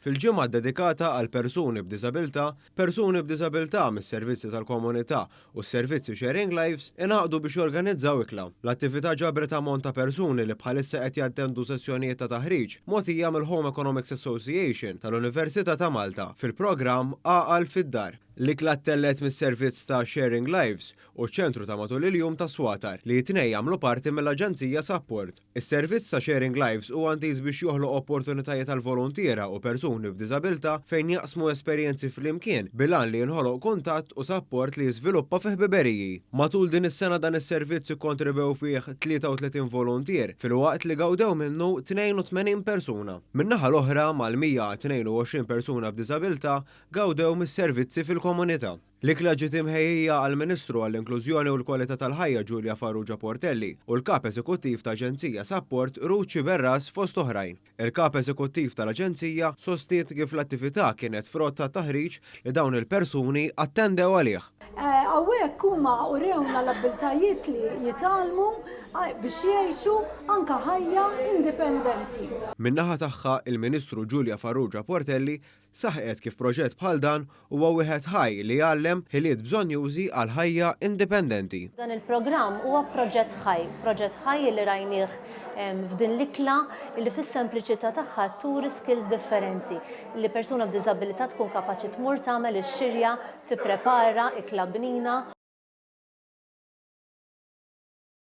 Fil-ġimgħa ddedikata għal persuni b'diżabilità, persuni b'diżabilità mis-servizzi tal-komunità u s-servizzi Sharing Lives ingħaqdu biex jorganizzaw ikla. L-attività ġabret ammont ta' persuni li bħalissa qed jattendu sessjonijiet ta' taħriġ mogħtija mill-Home Economics Association tal-Università ta' Malta fil-programm Għaqal fid-Dar. L-ikla ttellgħet mis-servizz ta' Sharing Lives u ċ-Ċentru ta' Matul il-Jum ta' Swatar li t-tnejn jagħmlu parti mill-Aġenzija Sapport. Is-servizz ta' Sharing Lives huwa intiż biex joħloq opportunitajiet għal voluntiera u persuni b'diżabilità fejn jaqsmu esperjenzi flimkien bil-għan li jinħoloq kuntatt u sapport li jiżviluppa fi ħbiberiji. Matul din is-sena dan is-servizz ikkontribwew fih 33 voluntier filwaqt li gawdew minnu 82 persuna. Min-naħa l-oħra, mal-122 persuna b'diżabilità gawdew mis-servizzi fil-komunità. L-ikla ġiet imħejjija għall-Ministru għall-Inklużjoni u l-Kwalità tal-Ħajja Julia Farrugia Portelli u l-Kap Eżekuttiv ta' Aġenzija Sapport Ruth Sciberras fost oħrajn. Il-Kap Eżekuttiv tal-Aġenzija sostniet kif l-attività kienet frott ta' taħriġ li dawn il-persuni attendew għalih. Hawnhekk huma urewna l-abbiltajiet li jitgħallmu biex jgħixu anke ħajja indipendenti. Min-naħa tagħha, il-Ministru Julia Farrugia Portelli Saħqet kif proġett bħal dan huwa wieħed ħaj li jgħallem ħiliet bżonnjużi għal ħajja indipendenti. Dan il-programm huwa proġett ħaj, proġett ħaj li rajnih f'din l-ikla li fis-sempliċità tagħha turi skills differenti li persuna b'diżabilità tkun kapaċi tmur tagħmel ix-xirja, tipprepara ikla bnina.